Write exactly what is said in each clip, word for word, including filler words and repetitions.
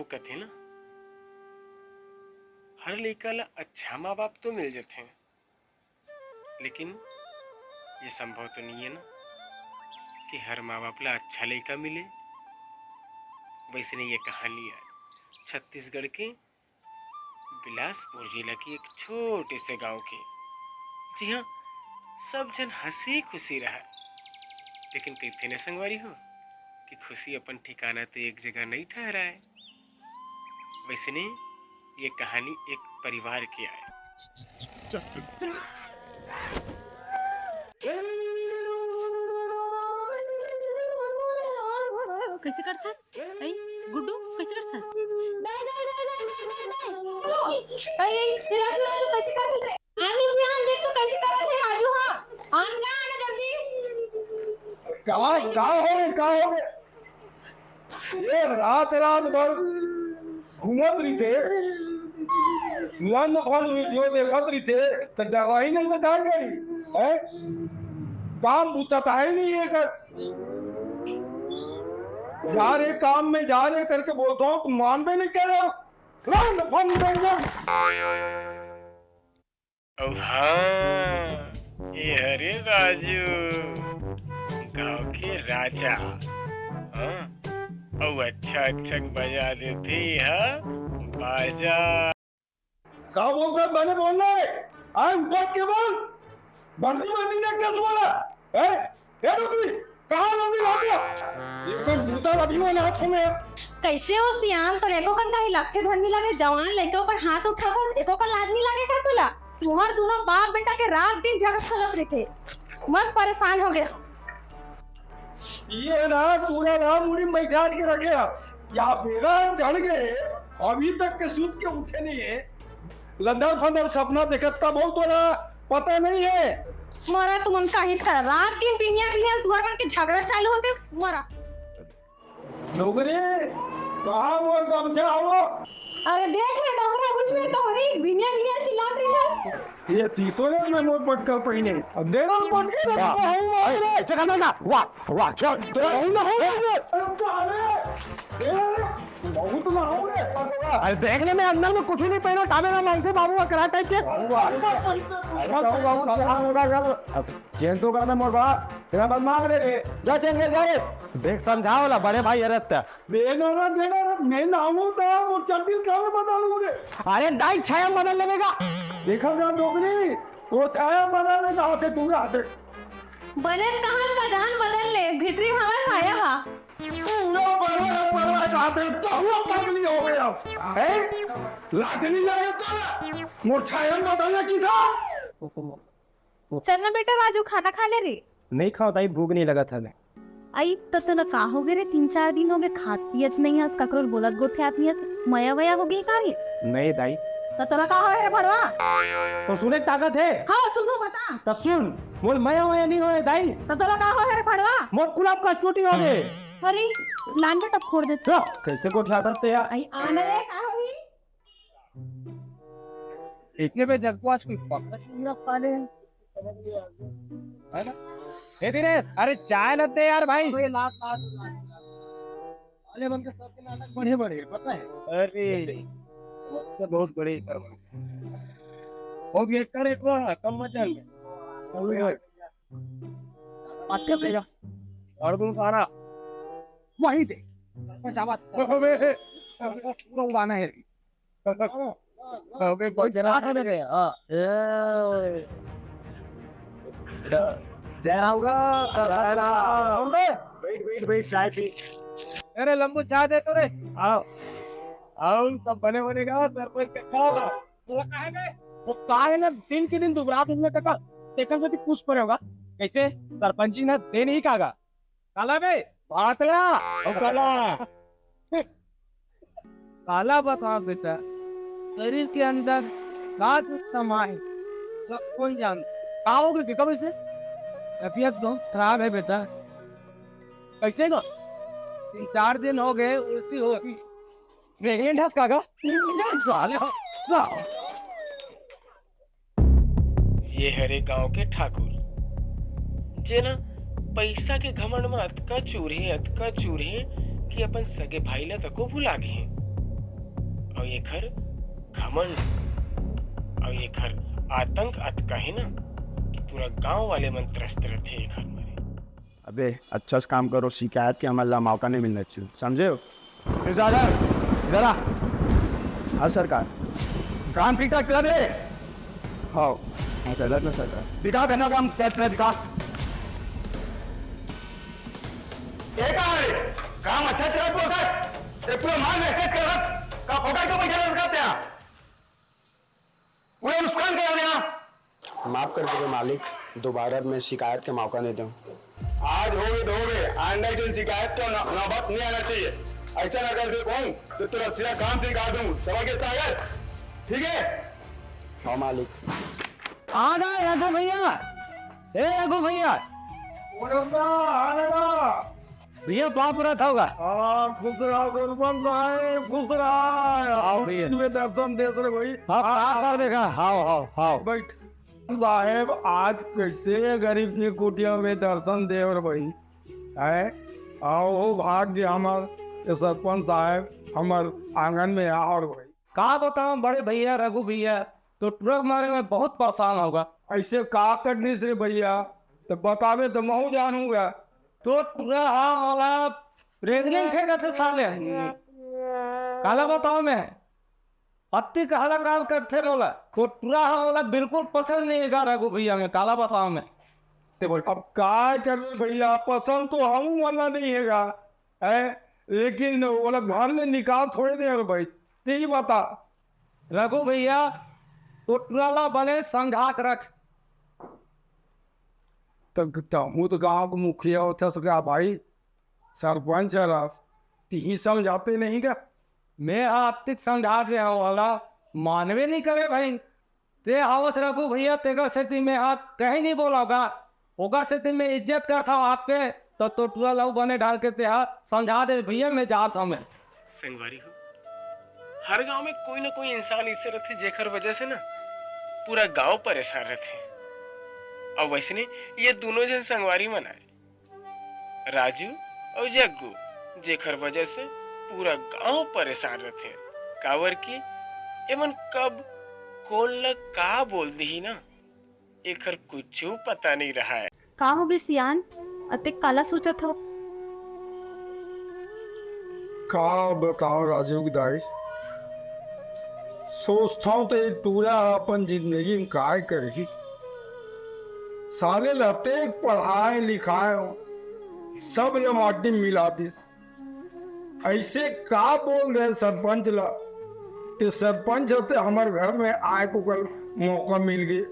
वो कथे ना, हर लइका ला अच्छा माँ बाप तो मिल जथे, लेकिन ये संभव तो नहीं है ना कि हर माँ बाप ला अच्छा लइका मिले। वैसने ये कहानी है छत्तीसगढ़ के बिलासपुर जिला के एक छोटे से गांव के, जिहां सब झन हंसी खुशी रहय। लेकिन कहिथे न संगवारी हो कि खुशी अपन ठिकाना तो एक जगह नहीं ठहराय। वैसने ये कहानी एक परिवार के आय। कैसे करथस? ऐ, गुड्डू, कैसे करथस? ऐ, ऐ, राजू, राजू, कैसे करथस? आने से आन देख तो कैसे करत हे राजू, हाँ? आन ना, आन जल्दी। का, का हो गे, का हो गे? ये रात, रात भर घूमत रहिथे, मन भर वीडियो देखत रहिथे, त डराही नहीं त का करी, हैं? काम बुता त है नहीं एकर। जा रे काम में, जा रे करके बोलता हूँ, तो मानबे नहीं करे। रन फन रंजन। अउ हाँ, ये हरे राजू, गांव के राजा। हाँ, अउ अच्छा अच्छा बजा देथे ये हा बाजा। का बोलता बने बोलना है? आए उठा के बोल। बंदी बंदी ना क्या तुम्हारा? हैं? ए डोकरी, कहाँ लौंडी लाग गया? ये कोई भूता लगी हुआ ना हाथ में। कैसे हो सियान? तो एको कन का ही लगथे धन नहीं लगे, जवान लइका ऊपर हाथ उठावत, एको कन लाज नहीं लगे का तोला? तुम्हर दोनों बाप बेटा के रात दिन झगड़ा चलत रहिथे, मैं परेशान हो गया। ये ना पूरा रात मुड़ी में बैठा के रखे हैं। या बेरा चढ़ गए, अभी तक के सूत के उठे नहीं है। लंदर फंदर सपना देखत का बहुत तोला पता नहीं है। मोरा तुमन काहीच करा, रात दिन बिनिया बिनिया तुहर मन के झगड़ा चालू होथे मोरा। डोकरी, कहाँ मोर गमछा हो? अरे देख रे डोकरा, कुछ नहीं तो हो रही, बिनिया बिनिया चिल्लात रही है। ये सीतो ने मैं मोर पटका पहिने। अब दे ना पटका, वाह। हूँ, वाह। अरे, ऐसे करना ना। वाह, वाह, चल। हूँ ना, हूँ ना। अरे, अरे, बहुत ना हो रे। अरे, देख ले, मैं अंदर में कुछ नहीं पहना, टावेल मांगते बाबू, अकरा टाइप के। बाबू, बाबू, बाबू, बाबू, बाबू, बाबू। अब जेन तो करना मोर बा, तेरा बात मांग रे रे। जा चेंज कर, जा रे। देख, समझाओ ला, बड़े भाई, अरे त। देना रे, देना रे, मैं ना हूँ, तो वो चड्डी का में बदल हूँ रे। अरे, दाई, छाया बदल लेवेगा। देखा जा डोकरी, वो छाया बदल लेगा, आते तू आते। बने कहाँ का जान बदल ले, भीतरी हवा छाया हा। पूरा बदल, बदल आते, तो वो पगली हो गया। हैं? लाज नहीं लगे तो? मोर छाया बदलने की था। चल ना बेटा राजू, खाना खा ले रे। नहीं खाओ दाई, भूख नहीं लगा था मैं। आई, त तोला का हो गे रे? तीन चार दिन हो गे, खात पियत नहीं हस, ककरो बोलत गोठियात नहीं हस, मया वया हो गे का रे? नहीं दाई। त तोला का हो रे भड़वा? तो सुने ताकत है? हाँ, सुनू, बता। त सुन, मोल मया वया नहीं होए दाई। त तोला का हो रे भड़वा? मोर कुलाब का स्टूटी हो गे। अरे, लान बेटा फोड़ दे। तो कैसे गोठियात हस यार? आई, आना रे, का होही? इतने पे जज्बो आज कोई पकड़ नहीं रहा साले। है ना? ए दिनेश, अरे चाय ला दे यार भाई। अरे लात, लात, लात, लात। साले बन के सबके नाटक बढ़े बढ़े, पता है? अरे, उससे बहुत बड़े ही करवा। वो भी एक करे को, कम मजा आ गया। अरे भाई। आते भैया। और तुम सारा वही दे। पचावा। अबे। पूरा उड़ाना है। अबे, कोई जरा खा ले रे, हाँ। ए। जय राम का, जय राम। बैठ, बैठ, बैठ, चाय पी। अरे लंबू, चाय दे तो रे। आओ। आओ, सब बने बने का, सरपंच का खा। वो का है बे? वो का है ना, दिन के दिन दुबरात इसमें टका। तेकर से कुछ परे होगा। कैसे? सरपंची ना दे नहीं कागा। काला बे? पातला, ओ काला। काला बता बेटा, शरीर के अंदर का दुख समाए, सब कौन जानता? का हो गया, कब से? तबीयत बहुत खराब है बेटा। कैसे का? तीन चार दिन हो गए, उल्टी हो रही। प्रेग्नेंट हस कागा? साले, साले। ये हरे गांव के ठाकुर, जेना पैसा के घमंड म अतका चूर हे, अतका चूर हे कि अपन सगे भाई ला तको भुला गे हे। अउ एखर घमंड अउ एखर आतंक अतका हे ना कि पूरा गांव वाले मन त्रस्त रथे एखर मारे। अबे, अच्छा से काम करो, शिकायत के हमन ला मौका नहीं मिलना चाहिए, समझे हो? ए सागर, इधर आ। हाँ सरकार। काम ठीक ठाक चला दे। हाँ, चलत ना सरकार। दिखा, गन्ना काम कैसे है, दिखा। ए का रे? काम अच्छा चलत होता है? ये पूरा माल वेस्टेज करत, का फोकट के पैसा लटकाते हैं? पूरा नुकसान करा दिया। माफ कर देबे मालिक, दोबारा मैं शिकायत के मौका नहीं दूं। आज होगे तो होगे, आइंदा के दिन शिकायत का नौ-, नौबत नहीं आना चाहिए। ऐसा ना कर दे कौन, तो तेरा सीधा काम सिखा दूं, समझ गए सागर? ठीक है? हाँ मालिक। आ गए रघु भैया, ए रघु भैया। भैया, पाँव परत हौं गा। हाँ, खुश रहा सरपंच साहब, खुश रहा। आओ भैया। दिन में दर्शन देत रहे भाई। हाँ, का कर देखा? हाव, हाव, हाव। बैठ। साहेब, आज कैसे गरीब की कुटिया में दर्शन देव रे भाई? हैं? आओ, हो भाग्य हमर, ये सरपंच साहेब हमर आंगन में आओ रे भाई। का बताओं बड़े भैया रघु भैया, तो टुरा के मारे में बहुत परेशान हौं गा। ऐसे का कर दिस रे भैया? तो बतावे तो महूं जानूंगा। तो टुरा हा मोला प्रेग्नेंट हे कथे साले। काला बताओं मैं? अत्ती कहला काल करथे मोला। तो टुरा हा मोला बिल्कुल पसंद नहीं हे गा रघु भैया, मैं काला बताओं मैं? ते बोल। अब का करबे भैया, पसंद तो हमू मन ला नहीं हे गा, हैं? लेकिन ओला घर ले निकाल थोड़े दे रे भाई, ते ही बता। रघु भैया, तो टुरा ला बने समझा के रख। त तहूं तो गांव के मुखिया होथस गा भाई, सरपंच हरस, तिही समझाते नहीं गा? मैं हा अतिक समझा रहे हौं, ओला मानवे नहीं करे भाई। ते हवस रघु भैया, तेकर सेती मैं हा कहीं नहीं बोलौं गा, ओकर सेती मैं इज्जत करथौं आपके, तो, तो टुरा ला बने ढंग के ते हा समझा दे भैया, मैं जात हौं मैं। संगवारी हो, हर गांव में कोई ना कोई इंसान ऐसे रथे जेकर वजह से ना पूरा गांव परेशान रथे। अउ वैसने ये दोनों झन संगवारी मन आय, राजू अउ जग्गू, जेकर वजह से पूरा गांव परेशान रथे। काबर कि एमन कब कोन ल का बोल दिही ना, एकर कुछु पता नहीं रहय। का होगे सियान, अतेक काला सोचत हव? का बताओं राजू के दाई, सोचथौं त ये टूरा ह अपन जिंदगी में काय करही। साले ल अतेक पढ़ाय लिखाय, सब ल माटी में मिला दिस। ऐसे का बोल दे सरपंच ला? ते सरपंच होते हमर घर में आय के ओकर मौका मिल गए।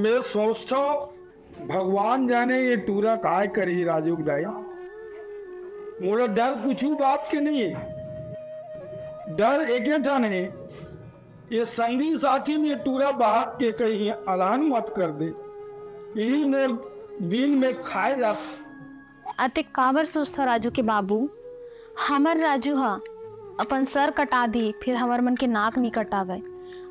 मैं सोचथौं भगवान जाने ये टूरा काय करही राजू के दाई। मोला डर कुछु बात के नहीं है, डर एके ठन है, ये संगी साथी में टूरा बाहर के कहीं ऐलान मत कर दे, यही मोर दिल में खाए जात। अतेक काबर सोचथव राजू के बाबू? हमर राजू ह अपन सर कटा दी, फिर हमर मन के नाक नी कटावय।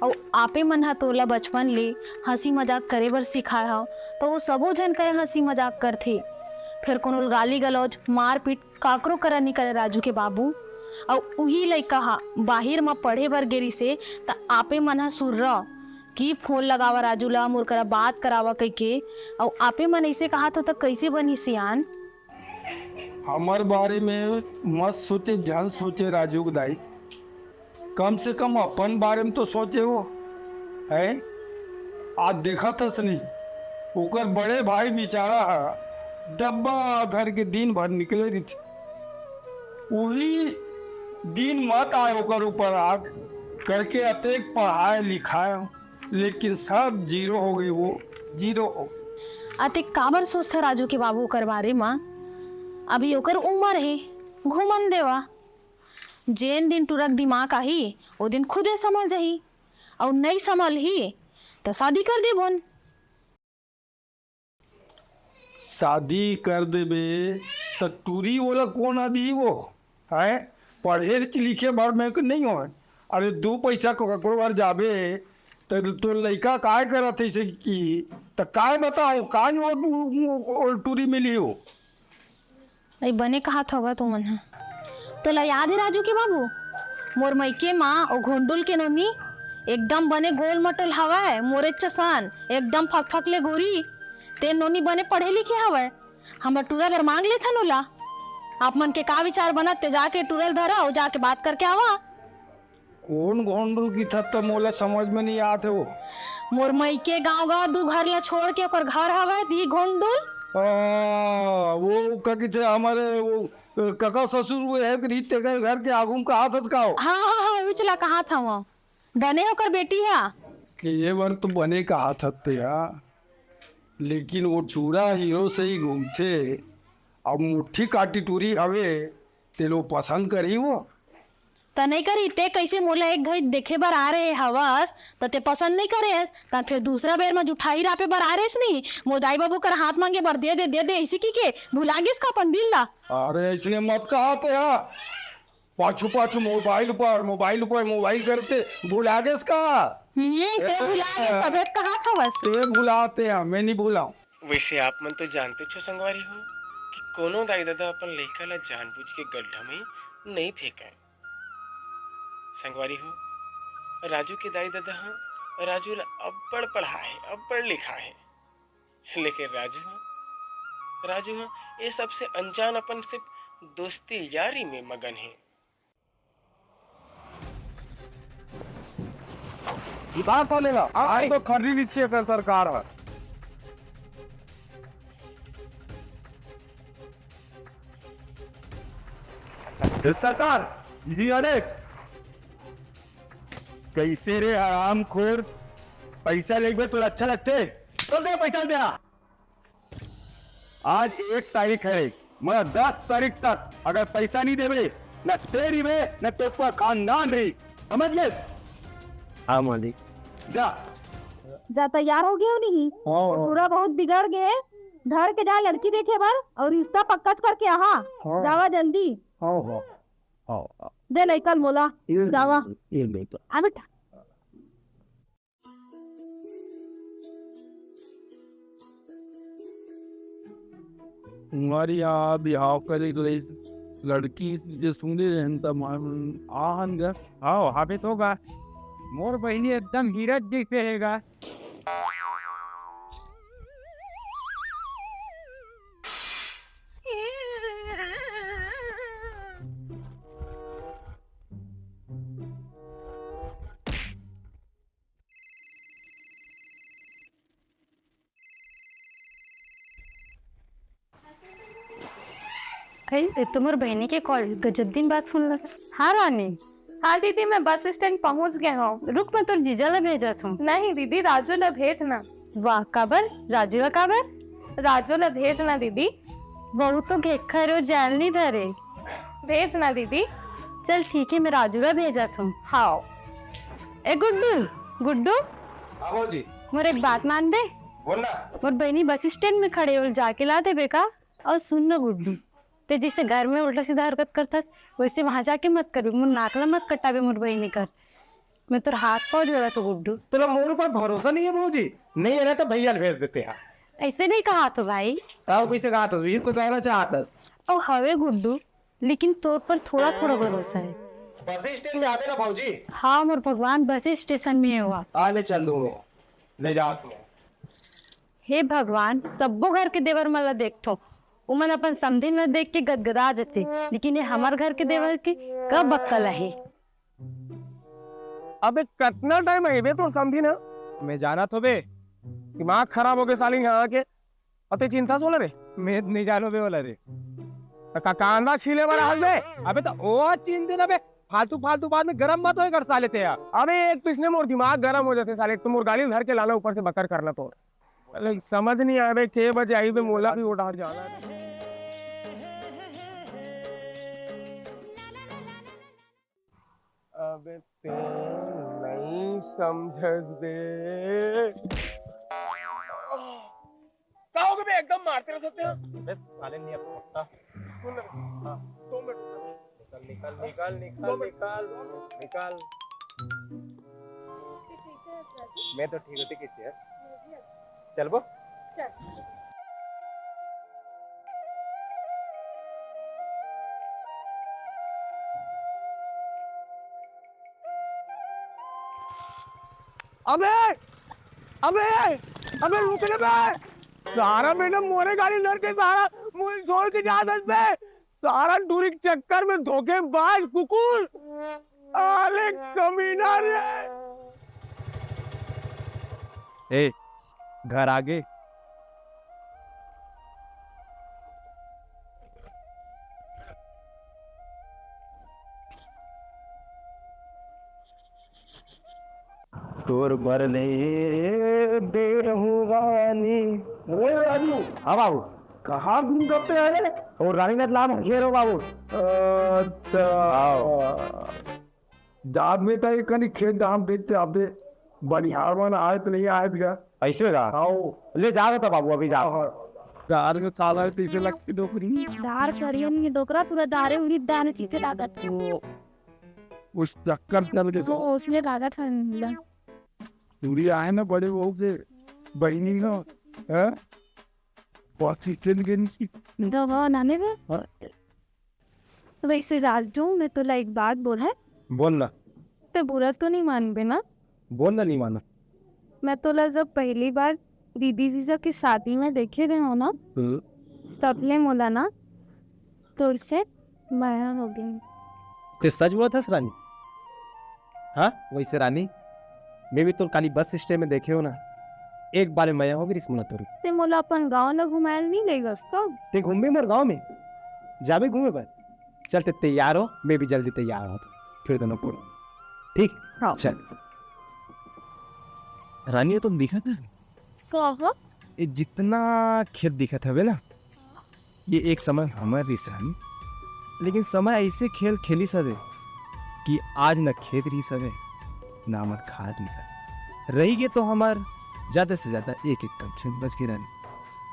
अउ आपे मन ह तोला बचपन ले हंसी मजाक करे बर सिखाय हव, त वो सबो झन कहे हंसी मजाक करथे। फिर कोनो ल गाली गलौज, मारपीट काकरो करा नी करे राजू के बाबू। अउ उही लइका ह बाहिर म पढ़े बर गे रिसे, त आपे मन ह सुर्रा कि फोन लगावा राजू ला, मोर करा बात करावा कहिके। अउ आपे मन अइसे कहत हो, त कइसे बनही सियान? हमर बारे में मत सोचे, झन सोचे राजू के दाई। कम से कम अपन बारे में तो सोचे वो, हैं? आज देखत हस नहीं, ओकर बड़े भाई बेचारा ह डब्बा धर के दिन भर निकले रहिथे। उही दिन मत आय ओकर ऊपर आग करके अतेक पढ़ाय लिखाय, लेकिन सब जीरो हो गई, वो जीरो हो गई। अतेक काबर सोचथव राजू के बाबू ओकर बारे म? अभी ओकर उमर हे, घूमन देवा। जेन दिन टूरा के दिमाग आही, ओ दिन खुदे समझ जाही, अउ नइ समझही, त शादी कर देबोन। शादी कर देबे, त टूरी ओला कोन ह दिही वो? हैं? पढ़े लिखे भर में के नहीं होय। अरे, दू पैसा को ककरो घर जाबे, त तोर लइका काय करत हे, इसे की, त काय बताओ, काय वो, वो, वो टूरी मिली हो? अई बने कहत हव गा तुमन ह। तोला याद हे राजू के बाबू, मोर मइके मा ओ घोंडुल के नोनी एकदम बने गोल मटोल हवय, मोरे चसन एकदम फकफक ले गोरी। ते नोनी बने पढ़े लिखे हवय, हमर टूरा बर मांग लेथन ओला। आप मन के का विचार बनत ते जाके टूरा ल धरा अउ जाके बात करके आवा। कोन घोंडुल किथस त मोला समझ में नइ आत हे वो। मोर मइके गांव गा दू घर ला छोड़ के ओकर घर हवय दी घोंडुल। आ, वो का किथे हमर वो कका ससुर वो हे कि नहीं, तेकर घर के आगू में कहा था का हो? हाँ, हाँ, हाँ, उचला कहा था वो। बने ओकर बेटी हा। के ये बार तो बने कहा था ते हा। लेकिन वो टूरा हीरो से ही घूमथे, अब मुट्ठी काटी टूरी हवे, ते लो पसंद करही वो। त नइ करही, ते कइसे मोला एक घड़ी देखे बर आ रहे हवस, त ते पसंद नइ करेस, त फेर दूसरा बेर म जुठाई रापे बर आ रेस नहीं, मोर दाई बाबू कर हाथ मांगे बर दे दे, दे दे, ऐसे की के भुला गेस का अपन दिल ला? अरे, ऐसने मत कहा ते हा। पाछू पाछू मोबाइल ऊपर, मोबाइल ऊपर, मोबाइल करते भुला गेस का? हम्म, ते ए, भुला गेस, तबे कहा था बस। ते भुलाते हैं, मैं नहीं भुलाऊं। वैसे आप मन तो जानते छो संगवारी हो कि कोनो दाई ददा अपन लइका ला जानबूझ के गड्ढा में नहीं फेंकय। संगवारी हो, राजू के दाई ददा ह राजू ला अब्बड़ पढ़ाए, अब्बड़ लिखाए, लेकिन राजू ह, राजू ह ये सबसे अनजान, अपन सिर्फ दोस्ती यारी में मगन हे। उधार तो लेगा, आज तो खरीद लीजिए कर सरकार है। सरकार, जी अनेक। कैसे रे हरामखोर, पैसा लेके तो अच्छा लगते, चल दे पैसा दे। आज एक तारीख है, मगर दस तारीख तक अगर पैसा नहीं देबे, न तेरी बे, न तो पूरा खानदान रही, समझ गेस? हाँ मालिक। जा। जा, तैयार हो गए हो नहीं? हाँ, हाँ। पूरा बहुत बिगड़ गए, घर के जा लड़की देखे बर, और रिश्ता पक्का करके आहा। हाँ। जावा जल्दी। हाँ, हाँ। हाँ, हाँ। दे लइका ल मोला। ये, जावा। ये लइका। आ बेटा। हमारी यहाँ बिहाव करे के रहिस, लड़की जे सुने रहन त मन आहन गा। हाँ, हाबित होगा। मोर बहिनी एकदम हीरा जैसे हेगा। अरे, ये तो मोर बहिनी के कॉल, गजब दिन बाद फोन लगा। हाँ रानी। हाँ दीदी, मैं बस स्टैंड पहुँच गए हूँ। रुक, मैं तोर जीजा ला भेजत हूँ। नहीं दीदी, राजू ला भेजना। वाह, काबर? राजू ला काबर? राजू ला भेजना दीदी। बहू तो घेखर हो, जैल नहीं धरे। भेजना दीदी। चल ठीक है, मैं राजू ला भेजत हूँ। हाँ। ए गुड्डू, गुड्डू। हाँ भौजी। मोर एक बात मान बे। बोल ना। मोर बहिनी बस स्टैंड में खड़े, ओला जाके ला देबे का? अउ सुन ना गुड्डू, ते जैसे घर में उल्टा सीधा हरकत करथस, वैसे वहां जाके मत करबे, मोर नाक ला मत कटाबे मोर बहिनी कर। मैं तोर हाथ पाँव जोड़त हूँ गुड्डू। तोला मोर ऊपर भरोसा नहीं है भौजी? नहीं है ना तो भैया ल भेज देते हैं। ऐसे नहीं कहा तो भाई। तब कैसे कहा था? ये तो कहना चाहता। ओ हवे गुड्डू, लेकिन तोर पर थोड़ा थोड़ा भरोसा है। बस स्टैंड में आवे ना भौजी। हाँ मोर भगवान, बस स्टेशन में है हुआ। आ ले चल दूंगा, ले जात हूँ। हे भगवान, सब्बो घर के देवर मन ला देखथो, उमन अपन समधिन ला देख के गदगदा जथे, लेकिन ये हमर घर के देवर के का बक्कल आहे? अबे कतना टाइम अइबे तोर समधिन ह? मैं जानत होबे। दिमाग खराब होगे सालिन ह आके। अते चिंता सोला रे। मैं नहीं जानो बे वाला रे। त का कांदा छीले बर हाल बे? अबे त ओ चिंते ना बे। फालतू फालतू बात में गरम मत होए कर साले ते यार। अबे एक पिछले मोर दिमाग गरम हो जाते साले, एक तो मोर गाड़ी धर के लाना, ऊपर से बकर करना तो। अरे समझ नहीं आवे के बजे आई बे, मोला भी उठा जाना है। अबे ते नहीं समझस बे। का हो गया बे? एकदम मारते रह सकते हैं। बे साले नहीं अब पक्का। सुन ना। हाँ। दो मिनट। निकल, निकल, निकल, निकल, निकल, निकल। मैं तो ठीक होती किसी है। चल बो। चल। अबे, अबे, अबे रुक रे बे। सारा मैडम मोरे गाड़ी लड़ के सारा मुझे छोड़ के जा दस बे। सारा टूरी के चक्कर में धोखेबाज कुकुर। अरे कमीना रे। ए, घर आगे। तोर बर ले दे रहूं रानी। ओए राजू। हाँ बाबू। कहाँ घूम करते हैं रे? और रानी ने लाम घेरो बाबू। अच्छा। आओ। जात में तो एक कनी खेत धाम देखते, अबे बनिहार मन आए तो नहीं आए भैया। ऐसे का? आओ। ले जा रहे तो बाबू, अभी जा। हाँ, हाँ। यार, में साला है, तीसे लाख की डोकरी। दार करियन ये डोकरा पूरा दारे उड़ी दाने चीते लागत। वो उस चक्कर चल के तो ओसने लागत है नीला। दूरी आए ना बड़े बहू से, बहनी ना, हैं? बहुत चीते लगे नहीं। दवा नाने बे। हाँ। वैसे राजू, मैं तोला एक बात बोल है। बोल ना। ते बुरा तो नहीं मानबे ना? बोल ना, नहीं माना। मैं तोला जब पहली बार दीदी जीजा के शादी में देखे रहे हो ना, हम्म। सबले मोला ना तोर से मया हो गई। ते सच बोलत हस रानी? हाँ, वैसे रानी, मैं भी तोर काली बस स्टैंड में देखे हो ना, एक बार में मया हो गई रिस मोला तोर। ते मोला अपन गांव ला घुमायल नहीं लेगस का? ते घूमबे मोर गांव में, जाबे घूमे बर। चल, ते तैयार हो, मैं भी जल्दी तैयार हो, फिर दोनों को, ठीक? हाँ। चल। रानी, ये तुम दिखत है? का हो? ये जितना खेत दिखत हवे ना, ये एक समय हमर रिहिस हवे, लेकिन समय ऐसे खेल खेलिस हवे कि आज न खेत रिहिस हवे, न हमर खार रिहिस हवे। रहि गे तो हमर ज्यादा से ज्यादा एक एकड़ खेत बच गे रहिस,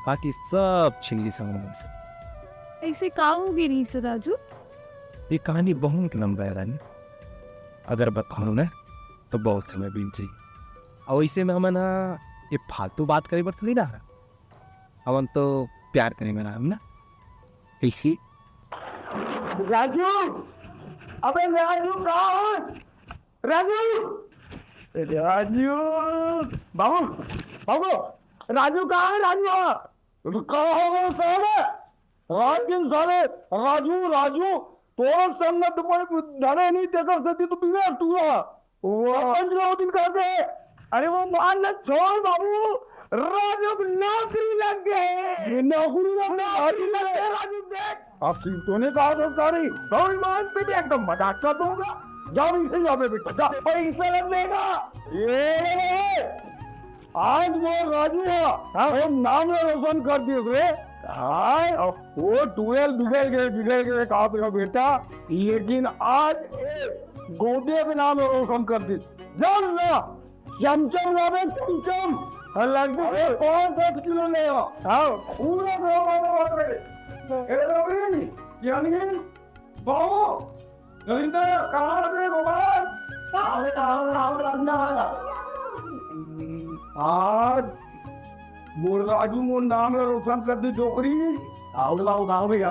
बाकी सब छीन लिस हमर मन से। ऐसे का हो गे रिहिस राजू? ये कहानी बहुत लंबा है रानी, अगर बताऊं ना तो बहुत समय बीत जाई। और इसे में हमन हा ये फालतू बात करे बर थोड़ी ना है। हमन तो प्यार करे में रहन ना। कैसी? राजू, अबे राजू, कहाँ है? राजू, राजू, बाबू, बाबू, राजू कहाँ है? राजू, हाँ। कहाँ हो गए साले? रात दिन साले राजू, राजू, तोर संगत कोई धरे नहीं, तेकर सेती तो बिगड़ तू रहा। वो पंद्रह दिन कर दे। अरे वो मान न छोड़ बाबू, राजू की नौकरी लग गए। ये नौकरी लग गए, नौकरी लग गए, राजू देख। आप सिंह तो नहीं कहा सरकारी, गौरी मान पे भी एकदम मजाक कर दूंगा। जाओ इसे, जाओ बेटा, जाओ। पैसा लग देगा। ये ले, ले, ले। आज वो राजू है, हाँ, वो नाम ला रोशन कर दिस रे। हाँ, वो ट्वेल्व बिगड़ गए, बिगड़ गए, कहा तेरा बेटा, लेकिन आज ये गोदे के नाम ला रोशन कर दिस। जान ना, चमचम लावे, चमचम। हाँ, लगभग अरे, पाँच दस किलो लेगा। हाँ। पूरा गाँव वाला बात है। ए, रवि, यानी, बाबू, रविंद्र, कहाँ रे भगवान? आज मोर राजू मोर नाम ला रोशन कर दी डोकरी। आओ, आओ, आओ भैया।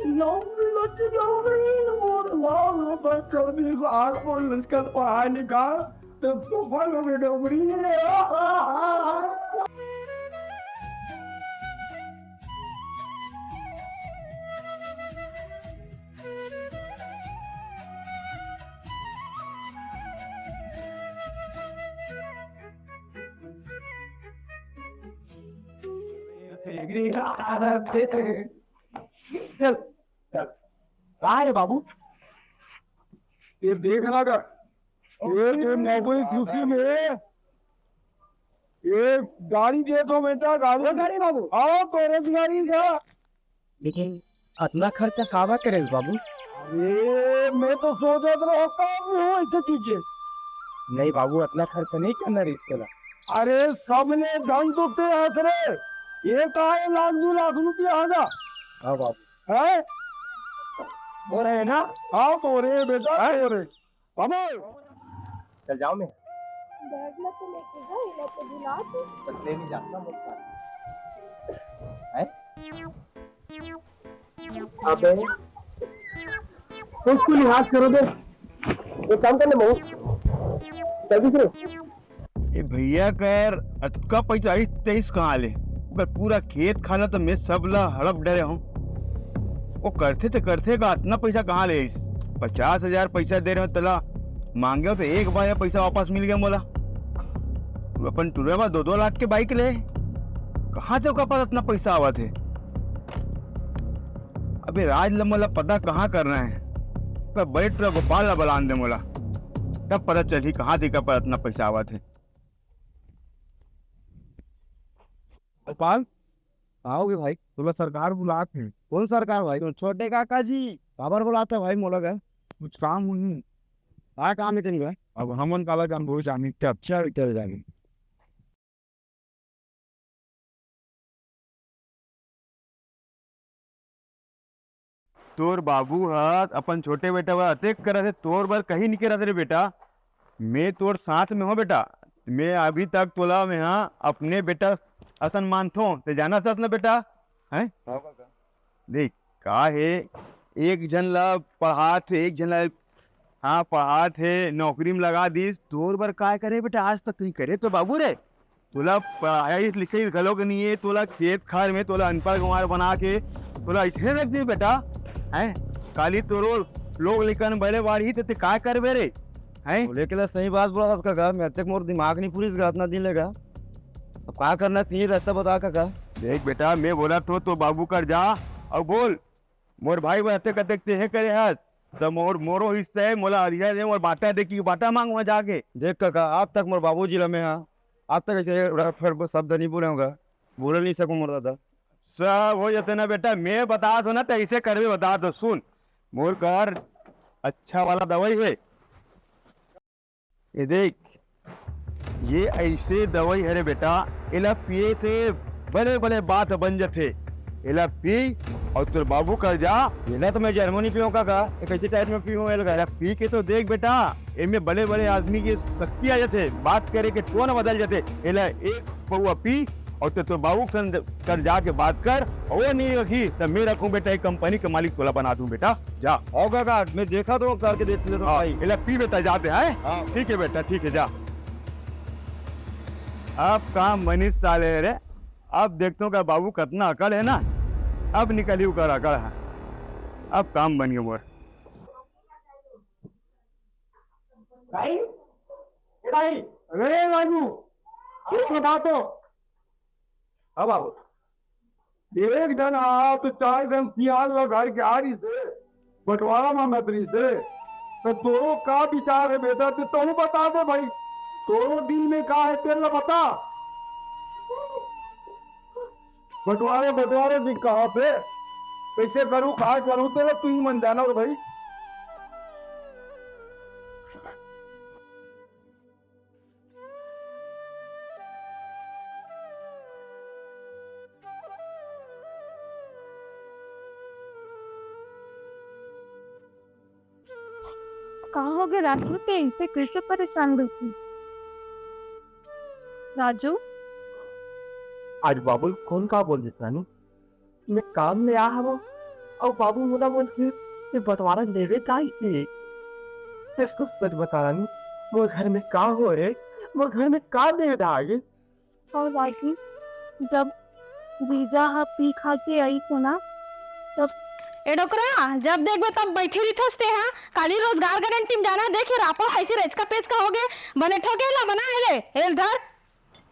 नाम भी मत जाओ रे, मोर नाम ला मत कर दी। आज मोर लंचकन पढ़ाई निकाल, तो तूफान हो गए डोकरी। चल, चल। काय रे बाबू? ये देख ना का, ये, ये नौकरी खुशी में, ये गाड़ी दे दो बेटा, गाड़ी। वो गाड़ी बाबू। आओ, तो रोजगारी का। लेकिन अतना खर्चा काबर करे बाबू? अरे, मैं तो सोचत रहो, काम हो ऐसे चीजें। नहीं बाबू, अतना खर्चा नहीं करना रिहिस तेला। अरे, सबले धन तो ते हस रे। ये काहे लाख दू लाख रुपया आगा? हाँ बाबू। हैं? हो रहे ना? हाँ, तो रे बेटा, हैं? हो रहे। बाबू। चल जाओ मैं। बैग ला तो लेके जा, इला तो भुला तू। बस ले भी जाता मुझे। हैं? अबे, कुछ तो लिहाज करो बे। एक काम कर ले, महू। ए भैया कर अतका पैसा आइस तइस कहाँ ले? ओकर पूरा खेत खाना तो मैं सब ला हड़प डरे हूँ। वो करथे ते करथे का, अतना पैसा कहाँ ले आइस? पचास हजार पैसा दे रहे हो तला, मांगे हो तो एक बार में पैसा वापस मिल गया मोला। तू अपन टुरे बा दो दो लाख के बाइक ले, कहाँ से ओकर पास अतना पैसा आवत हे? अबे राज ल मोला पता कहाँ करना है, पर बड़े टुरा गोपाल ला बलान दे मोला, तब पता चलही कहाँ से एकर पास अतना पैसा आवत हे। गोपाल, आओगे भाई, तोला सरकार बुलात हे। कौन सरकार भाई? तो छोटे काका जी। काबर बुलात हे भाई मोला घर? कुछ काम होही। का काम हे तेन घर? अब हमन काला काम हो जानी, चल, चल, चल जानी। तोर बाबू ह अपन छोटे बेटा बर अतेक करत हे, तोर बर कहीं नहीं करत रे बेटा। मैं तोर साथ में हो बेटा, मैं अभी तक तोला मैं हा अपने बेटा असन मानथो, ते जानत हस ना बेटा, हैं? देख, का हे, एक झन ला पढ़ात हे, एक झन ला, हाँ, पढ़ात हे, नौकरी में लगा दीस, तोर बर काय करे बेटा, आज तक कहीं करे तो बाबू रे? तोला पढ़ाई लिखाई घलो के नहीं है, तोला खेत खार में तोला अनपढ़ गंवार बना के तोला ऐसे रख दे बेटा, हैं? काली तोरो लोग लेकर बड़े बाढ़ी तो ते काय करबे रे, हैं? बोले के ला सही बात बोला था काका, मैं तक मोर दिमाग नहीं पूरी इतना दिन लेगा। अब का करना चाहिए रास्ता बता काका। देख बेटा, मैं बोला तो, तो बाबू कर जा और बोल, मोर भाई बर अतेक अतेक तेहे करे हस, त मोर, मोरो हिस्सा हे, मोला अधिया दे, मोर बाटा दे, कि बाटा मांग वहाँ जाके। देख काका, आज तक मोर बाबूजी ल मैं हा, आज तक ऐसे रफड़ शब्द नहीं बोले होगा, बोले नहीं सकूं मोर दादा। सब हो जते ना बेटा, मैं बता दो ना, तो ऐसे करबे बता दो। सुन, मोर घर अच्छा वाला दवाई है, ये देख, ये ऐसे दवाई हरे बेटा, एला पिए से बड़े-बड़े बात बन जथे। एला पी और तोर बाबू कर जा। एला तो मैं जन्मो नहीं पीऊँ काका, ये कैसे टाइप में पीऊँ एला? एला पी के तो देख बेटा, एमे बड़े-बड़े आदमी के शक्ति आ जथे, बात करे के टोन बदल जथे। एला एक पौवा पी और तो, तो बाबू के संग कर जाके बात कर, और वो नहीं रखी तो मैं रखूं बेटा, एक कंपनी के मालिक तोला बना दूं बेटा, जा। हो काका, मैं देखा तो करके देख लेता हूँ हाँ, भाई। एला पी बेटा, जाते हैं। हाँ। ठीक है बेटा, ठीक है, जा। अब काम बनिस साले रे, अब देखता हूँ का बाबू कितना अकड़ है ना, अब निकली ओकर अकड़ है, अब काम बन गया मोर। भाई, ए भाई, अरे राजू, ये तो बात हो। अब आओ। एक जन आप चार जन सियाल ला घर के आ रही से, बंटवारा में मत रही से। तो तोरो का विचार है बेटा, तो तू बता दे भाई। तोरो दिल में का है, तेरे बता। बंटवारे, बंटवारे भी कहाँ पे, कैसे करूँ, कहाँ करूँ, तेरा तू ही मन जाना रे भाई। का हो गए राजू, ते इसे कैसे परेशान रहती? राजू, आज बाबू कौन का बोल देता नहीं? मैं काम में आ हवं, अउ बाबू मोला बोलथे, "ये बंटवारा लेवे का हे?" इसको सच बता रानी, मोर घर में का हो रे? मोर घर में का देवे धागे? अउ राजू, जब वीजा ह पी खा के आई तो ना, तब ए डोकरा, जब देखबे तब बैठे रहिथस ते हा। काली रोजगार गारंटी में जाना, देख ये रापो कैसे रेचका पेचका हो गए, बने ठोके ला बना हेले, हेल धर।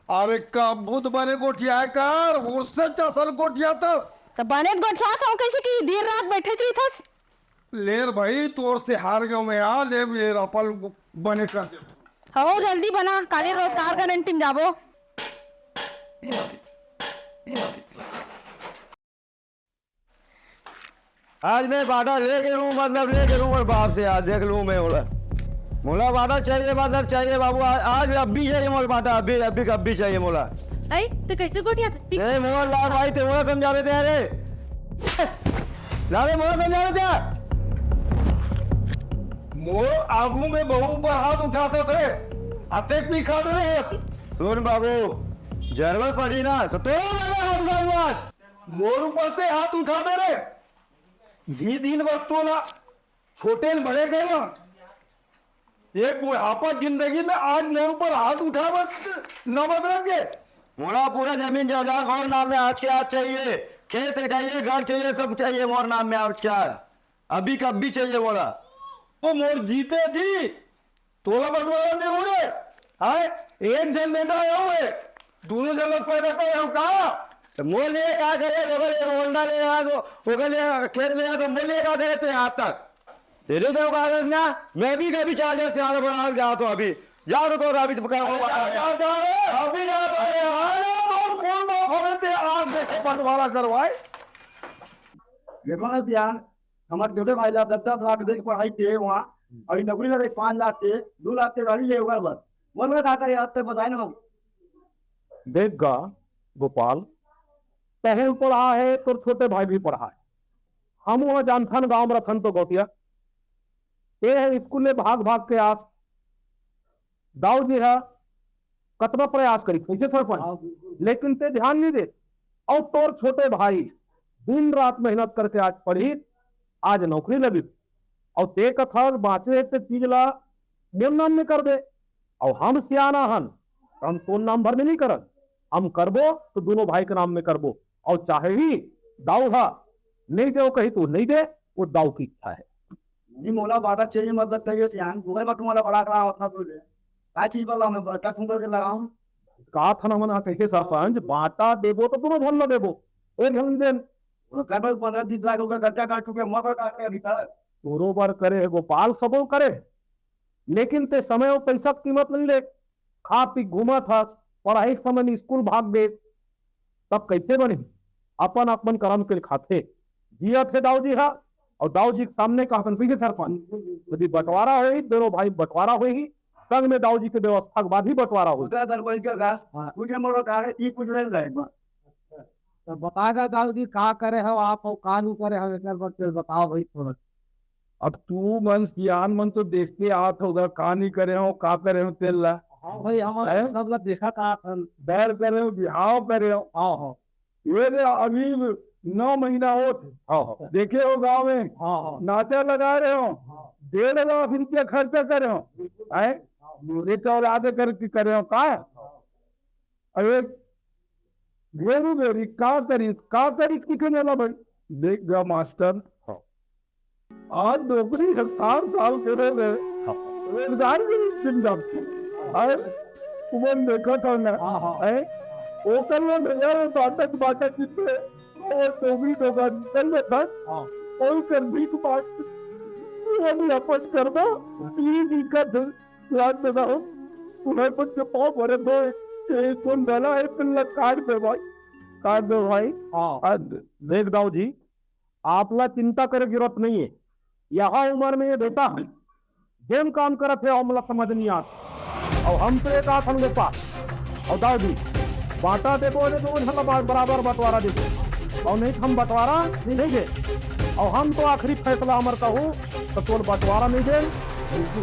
अरे का भूत बने गोठिया कर, उससे चसल गोठिया तस। त बने गोठिया था कैसे कि दिन रात बैठे रहिथस। ले रे भाई, तोर से हार गयो मैं यार, ले ये रपल बने कर दे। हो जल्दी बना, काली रोजगार गारंटी में जाबो। आज मैं बाटा लेके रहूं, मतलब लेके रहूं, और बाप से आज देख लूं मैं मोला। मोला बाटा चाहिए, मतलब चाहिए बाबू, आज, आज अभी चाहिए मोला बाटा, अभी, अभी, अभी चाहिए मोला। आई, तो कैसे गोठिया था? ए, मोला लाल भाई, ते मोला समझावे ते रे। लाले मोला समझावे ते। मोर आगू में बहू पर हाथ उठाते थे, अतेक भी खा रहे। सुन बाबू, जरूरत पड़ी ना, तो तोरा लगे हाथ उठाऊंगा आज। मोर ऊपर ते हाथ उठा दे रे। ये दिन भर तोला छोटे ले बड़े करे। एक बुढ़ापा जिंदगी में आज मोर ऊपर हाथ उठावत नौबत लग गए। मोला पूरा जमीन जायदाद मोर नाम में आज के आज चाहिए, खेत चाहिए, घर चाहिए, सब चाहिए मोर नाम में आज के आज, अभी का अभी चाहिए मोला। वो मोर जीते जी तोला बंटवारा दे होगे। हाय, एक झन बेटा आया हुए, दोनों झन लोग पैदा करे हो का? तो मोर लिए का करे, ओकर लिए होंडा ले आ तो, ओकर लिए खेत ले आ तो मोर लिए का करे ते आज तक? तेरे तो कागज ना, मैं भी कभी चार हजार से आगे बढ़ा जाता हूँ अभी। जा तो, तो अभी तो पकड़ हो। जा, जा, जा रे, अभी जा तो रे, अरे, बहुत कौन बाप हमें ते आज देखे बंटवारा करवाए। ये बात यार, हमारे छोटे भाई ला दस दस लाख दे के पढ़ाई किए वहाँ, अभी नौकरी लगे पाँच लाख के, दो लाख के गाड़ी ले हुआ बस। बोल रहा था, यार, तो बताए ना। देख गा, गोपाल, तहूँ पढ़ा है, तोर छोटे भाई भी पढ़ा है। हम वहाँ जानथन, गाँव में रथन तो गौटिया, ते है स्कूल ले भाग भाग के आस। दाऊ जी हा कतना प्रयास करी, कैसे सरपंच, हाँ, बिल्कुल। लेकिन ते ध्यान नहीं दे। और तोर छोटे भाई दिन रात मेहनत करके आज पढ़ी, आज नौकरी लगी, और ते कथा बाँचे है ते चीज ला मोर नाम में कर दे। और हम सियाना हन, हम तोर नाम भर में नहीं करन, हम करबो तो दोनों भाई के नाम में करबो। और चाहे ही दाऊ हा नहीं दे, वो कही तो नहीं दे, वो दाऊ की इच्छा है। नहीं, मोला बाटा चाहिए, मतलब, चाहिए सियान, गूगल पर तुम्हारा बड़ा करा होता तो ले। का चीज वाला मैं बड़का सुंदर के लगाऊं? का था ना मना कहे सरपंच, बाटा देबो तो दोनों झन ला देबो, एक झन देन। वो कर भाई, पंद्रह बीस लाख रुपए खर्चा कर चुके, मत कर के अभी तक। बरोबर करे है गोपाल, सबो करे, लेकिन ते समय और पैसा की कीमत नहीं ले। खा पी घूमत हस, पढ़ाई के समय स्कूल भाग गए, तब कैसे बने? अपन अपन करम के खाथे, जियत हे दाऊ जी हा, और दाऊ जी के सामने का अपन पीछे सरपंच। यदि बंटवारा होही, दोनों भाई बंटवारा होही, संग में दाऊ जी के व्यवस्था के बाद ही बंटवारा होही। ओकरा दर कोई के का? हाँ। कुछ मोरो का है, ई कुछ नहीं जाए बा। तो बताएगा दाऊ जी, का करे हो आप और का नहीं करे हो, एकर बारे में बताओ भाई थोड़ा। अब तू मन सियान मन तो देखते आत हो, उधर का नहीं करे हो, का करे हो तेल ला। हाँ भाई, हमारे हैं? सब ला देखा था अपन। बैर करे हो, बिहाव करे हो। हाँ, हाँ। ये ले अभी नौ महीना होत। हाँ, हाँ। देखे हो गाँव में, हाँ, हाँ। नाचा लगा रहे हो, हाँ। डेढ़ लाख रुपया खर्चा करे हो, बिल्कुल। हैं? हाँ। ये तो औलादे करके करे हो का? हाँ। अरे, very, very, का करी, का करी, किथे नेला भाई? देख गा मास्टर, हाँ। आज नौकरी है, साठ साल के रह गए, हाँ। रोजगार भी नहीं मिल जाती। अरे, तुमन देखा था ना, हाँ, हाँ। हैं? वो कल वो भैया वो बाटक, बाटक जितने, वो नौकरी, नौकरी कर लेता, हाँ। और कर भी तो बात, वो हम वापस कर दो, ये दिक्कत है। याद बताओ, तुम्हें कुछ के पाँव भरे दो, ये कौन डाला है, पिल्ला काट दे भाई, काट दे भाई। हाँ। आ, देख दाऊ जी, आप ला चिंता करे जरूरत नहीं है। यहाँ उम्र में ये बेटा है, जेन काम करत है, हमला समझ नहीं आत। और हम तो एक आथन गोपा, और दाऊ जी, बांटा देबो, ने दो झन ला बराबर बंटवारा देबो, और नहीं तो हम बंटवारा नहीं दे। और हम तो आखिरी फैसला हमर कहूँ, तो तोर बंटवारा नहीं दे,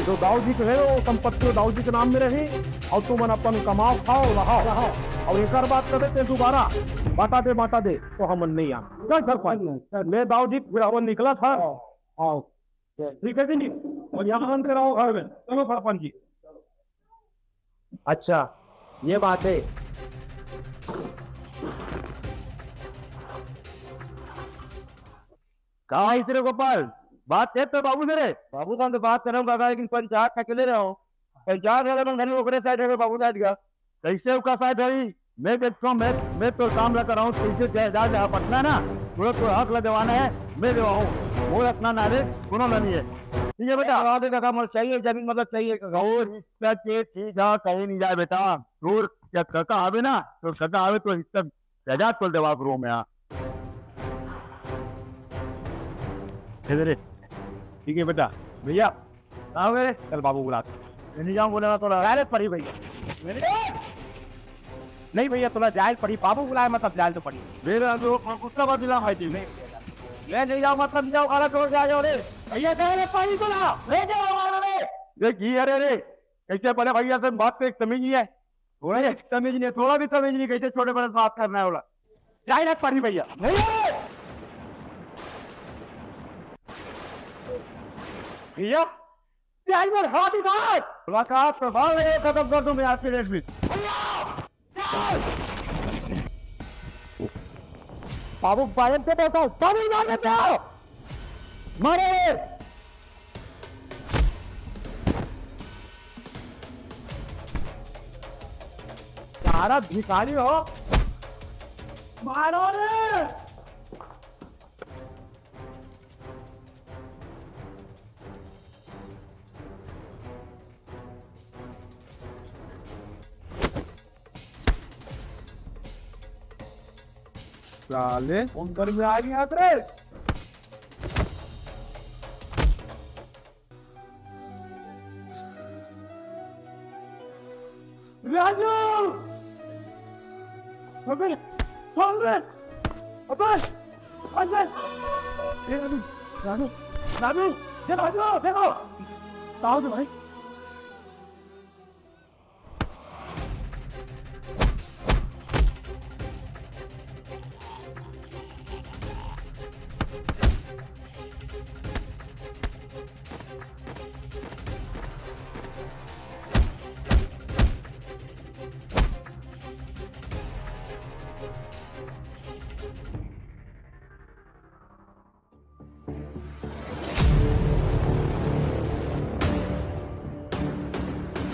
जो दाऊ जी के है, वो संपत्ति वो दाऊ जी के नाम में रही, और तुमन अपन कमाओ, खाओ, रहो। और एक बात कहे ते दोबारा, बांटा दे, बांटा दे, तो हमन नहीं आन। चल सरपंच, मैं दाऊ जी फिरावन निकला था। आओ। ठीक है जी, और यहाँ कराओ घर में। चलो सरपंच जी। अच्छा, ये बात है। का है रे गोपाल, बात कर तो बाबू से रे। बाबू से हम तो बात कर रहे हूँ काका, लेकिन पंचायत का अकेले रहो। पंचायत वाले मन घर में ओकरे साइड है, बाबू साइड का। कैसे ओकर साइड है? मैं देखता हूँ, मैं, मैं तो काम ला कराऊँ, कैसे जायदाद है, पटना ना, पूरा तो हक ला दिवाना है, मैं दिवाऊँ। वो रखना ना रे, कोनो ना नहीं है। ठीक है बेटा, आगे काका, मतलब चाहिए जमीन, मतलब चाहिए काका। और इसका के ठीक है, कहीं नहीं जाए बेटा। तोर क्या काका आवे ना, तो काका आवे तो इसका जायदाद को दबा करो मैं यहाँ। हे रे, ठीक है बेटा। भैया, आओ रे। चल बाबू बुला। मैं नहीं जाऊँ बोले ना तोला। जाए पड़ी भैया। मैं नहीं, नहीं भैया, तोला जाए पड़ी, बाबू बुलाए, मतलब जाए तो पड़ी। मेरे अंदर वो गुस्सा बात दिला भाई जी। नहीं, मैं नहीं जाऊँ, मतलब नहीं जाऊँ, काला छोड़ के आ जाओ रे। भैया, जाए रे, पानी तोला, ले जाओ हमारे रे। देख, ये अरे रे, कैसे बड़े भैया से बात पे एक तमीज नहीं है। थोड़ा ही तमीज नहीं, थोड़ा भी तमीज नहीं, कैसे छोटे बड़े से बात करना है बोला। जाए ना पड़ी भैया। नहीं आ रहे। भैया, टाइमर हाथ उठा। मुलाकात प्रभाव है, खत्म कर दूं मैं आपके रेट में। बाबू, बायन से पैसा, बाबू, मार देते हो। मारो रे। सारा भिखारी हो। मारो रे। साले, फोन कर में आ गया रे। राजू! अबे, छोड़ रे। अबे, अबे। ए, राजू, राजू, राजू, ये राजू, देखो। ताऊ तो भाई।